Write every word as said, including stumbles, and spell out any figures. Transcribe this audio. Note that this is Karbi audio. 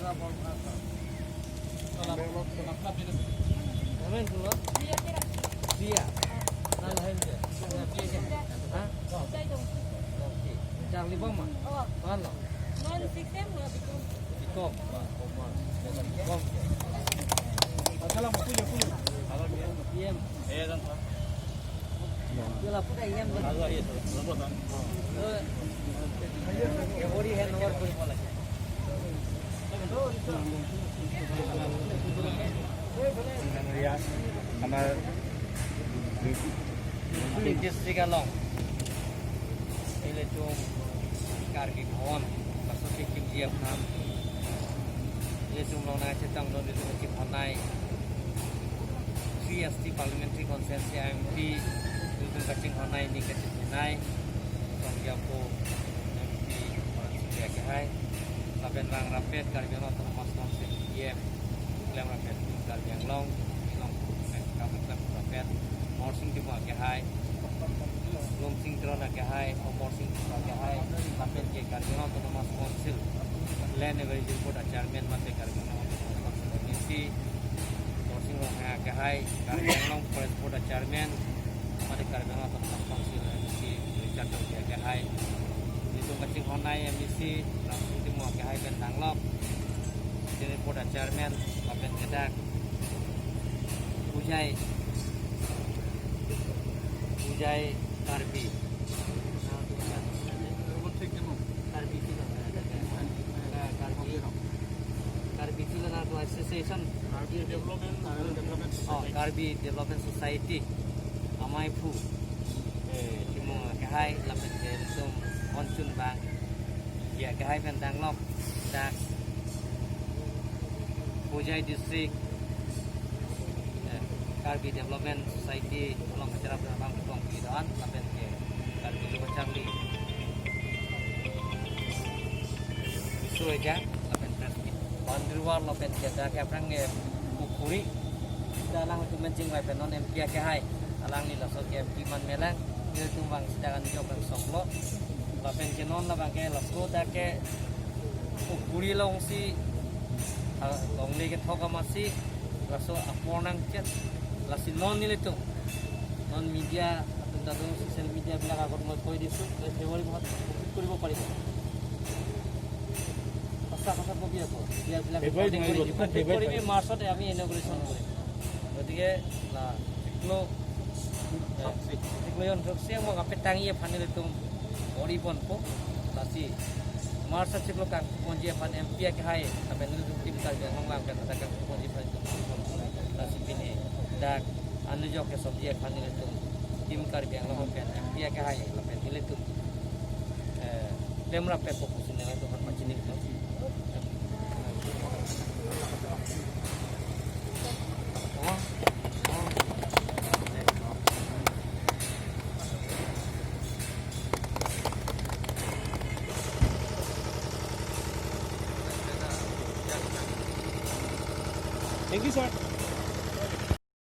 Amen, kulo. Dia. Nang lain dia. Ha? Oke. Charli bom ma? Oh. Mana? Non six M lo bikom. Bikom. Bikom. Masalah mau punya, punya. Iya. Iya, dan. Lapu ta iyam. Lapu ta iyam. Iya, karbi district along ilitum Karbi Bhawan, laso kekimji aphan ilitum along nangchetongdun, ilitum kachihonai three S T Parliamentary Constituency M P, ilitum kachihonai ni kachihonai, Tongjapo M P Horen Sing Bey akehai, lapen vang rapet Karbi Anglong Autonomous Council E M, klem rapet Karbi Anglong, Anglong, klem rapet Morsing Timung akehai, Lumsing Teron akehai, Omorsing Teron akehai, lapen ke Karbi Anglong Autonomous Council Land Acquisition Board a Chairman mate Karbi Anglong Autonomous Council M A C Dorsing Ronghang akehai, Karbi Anglong Forest Board a Chairman mate Karbi Anglong Autonomous Council M A C Richard Tokbi akehai, ilitum kachihonai M A C Ramsing Timung akehai pen danglok, Senior Board a Chairman, lapen ke dak Pujai, Pujai Karbi. Karbi Silo, Karbi, Karbi Silo Association. Karbi Development, Karbi Development Oh, Society. Karbi Development Society. Amaiphu. Eh, Timung akehai, lapen ke ilitum onchun bang. Dia akehai pen danglok. Dak Pujai District, eh, Karbi Development Society along kacherap abang kong pidon, lapen ke Karbi Luba Charli. Sueja, lapen press meet. Boundary wall, lapen ke dak aphrang ke pukhuri. Dalang tu menjing wai pen non M P akehai. Alangli laso ke M P man melang, ilitum vang sida kan jok kan soklo. Lapen ke non labang ke laso dak ke pukhuri alongsi, ah, longle kethok amatsi, laso apor nangchet, lasi non nelitum, non media atum ta do, social media bilak akot moi koi disu, February মাহত complete কৰিব পাৰিব। সঁচা কথা কবি আকৌ, media বিলাক February recording কৰি দিব, February March ত আমি inauguration কৰিম। গতিকে la, chiklo, eh, chiklo jon throksi mo kapetang ye aphan ilitum bor-i ponpo, lasi March chiklo kangponji aphan M P akehai, lapen ilitum Team Karbi Anglong vang pen dak kangponji aphan ilitum bor-i ponpo. Lasi pini dak anujok kesomji aphan ilitum Team Karbi Anglong pen M P akehai, lapen ilitum, eh, klem rapetpo pusi nelitum aphan pachini. Thank you, sir.